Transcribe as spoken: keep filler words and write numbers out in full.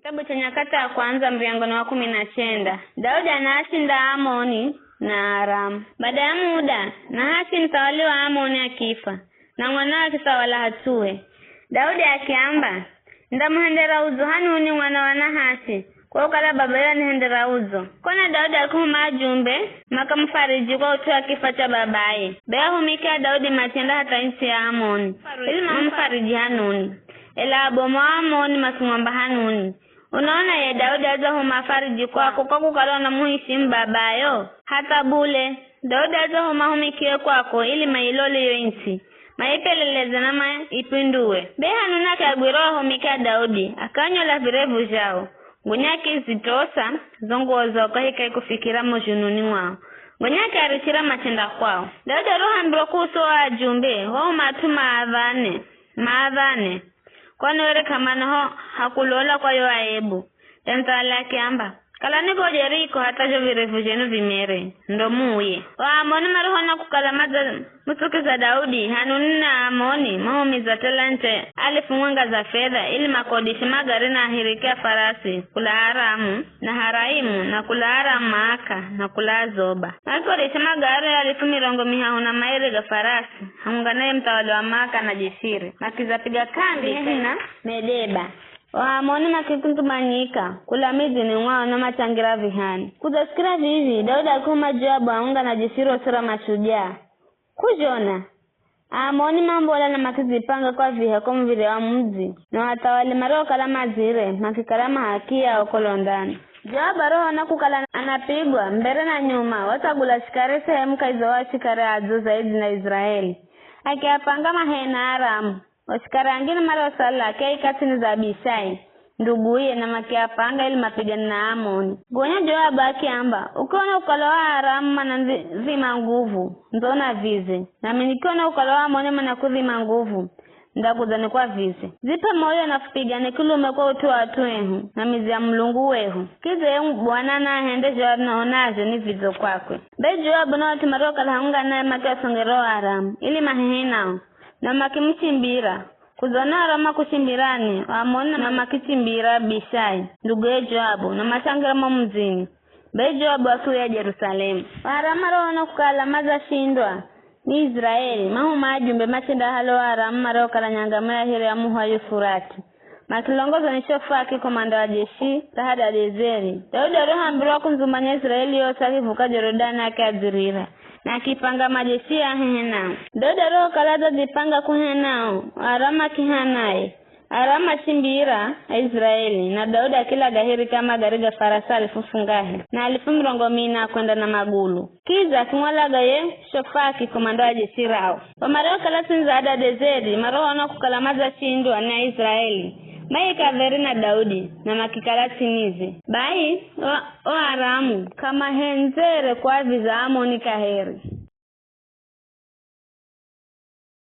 Kitabu cha Nyakati ya Kwanza, muryango ni wa kumi na chenda. Daudi anaashinda Aamoni na Aaramu. Baada ya muda, Nahasi muthawali wa Aamoni akifa, na mwanawe akithawala hat'uhe. Daudi akiamba, "Nindamuhendera udzo Hanuni mwana wa Nahasi, kwa kukala babaye wanihendera udzo." Kona Daudi akihuma ajumbe makamufariji kwa ut'u wa kifwa cha babaye. Be ahumiki a Daudi machenda hatha ntsi ya Aamoni, ili mamufariji Hanuni. Ela abomu a Aamoni makimwamba Hanuni, "Unaona ye Daudi adzahuma afariji kwako kwa kukala unamuhishimu babayo? Hatha bule! Daudi adzahuma ahumikiwe kwako ili mailole yo ntsi, maipeleleze na maipinduwe." Be Hanuni akiagwira o ahumiki a Daudi, akanyola virevu zhao, gonya akizitosa zo nguwo zao kahika ikufikira mo zhununi mwao, gonya akiarichira machenda kwao. Daudi arihoambirwa kuhusu o ajumbe, wauma at'u maadhane, maadhane, kwani were k'amana ho hakulola kwa yo aebu. Ye muthawali akiamba, "Kalani ko Jeriko hatha zho virevu zhenu vimere, ndo muuye." O Aamoni marihoona kukala madzamutsukisa Daudi, Hanuni na Aamoni mahumiza talente alifu mwenga za fedha ili makodishe magari na ahiriki a farasi kula Aramu na Haraimu na kula Aramu Maaka na kula Zoba. Makikodisha magari alifu mirongo mihahu na mairi ga farasi, hamwenga na ye muthawali wa Maaka na jeshire, makiza piga kambi hehi na Medeba. O Aamoni makikundzumanyika kula midzini mwao na machangira vihani. Kudzasikira vivi, Daudi akihuma Joabu hamwenga na jeshi rosi ra mashujaa. K'uzhona, Aamoni mambola na makidzipanga kwa viha ko muv̱ire wa mudzi, na o athawali mariokala madzire makikala mahakiya o ko londani. Joabu arihoona kukala anapigwa mbere na nyuma, watsagula shikari sehemu kahi za o ashikari adzo zaidzi na Iziraeli, akiapanga mahena Aramu. O shikari angine mariosala akiaika ts'ini za Abishai, nduguye, na makiapanga ili mapigane na Aamoni. Gonya Joabu akiamba, "Ukiona kukala o Aaramu mananidhima nguvu, ndzo unavize, nami nikiona kukala o Aamoni manakudhima nguvu, ndakudza nikwavize. Dzip'e moyo na fupigane kilume kwa ut'u wa at'u ehu na midzi ya Mulungu wehu. Kidza ye Bwana naahende zho anonazho ni vidzo kwakwe." Be Joabu na at'u mariokala hamwenga naye makiasongera o Aaramu ili mahehe nao, na makimuchimbira. Kudzona Aaramu makuchimbirani, o Aamoni na makichimbira Abishai, nduguye Joabu, na machangira mo mudzini. Be Joabu akiuya Jerusalemu. O Aaramu marihoona kukala madzashindwa ni Iziraeli, mahuma ajumbe machenda ahale o Aaramu mariokala nyangamwe ya hiri ya muho wa Yufurati, makilongozwa ni Shofaki, komanda wa jeshi ra Hadadezeri. Daudi arihoambirwa kundzumanya Iziraeli yosi, akivuka Jorodani akiadzirira, na akipanga majeshi ya ahehe nao. Daudi arihokala adzadzipanga kuhehe nao, Aaramu makiheha naye, Aaramu machimbira Aiziraeli, na Daudi akilaga hirika magari ga farasi alifu fungahe, na alifu mirongo mina akwenda na magulu. Kidza akimwalaga ye Shofaki, komanda wa jeshi rao. Pamariokala ts'ini za Hadadezeri, marihoona kukala madzashindwa ni Aiziraeli, maika vere na Daudi, na makikala ts'inize. Bai, o, o Aramu k'amahendzere kuaviza Aamoni kaheri.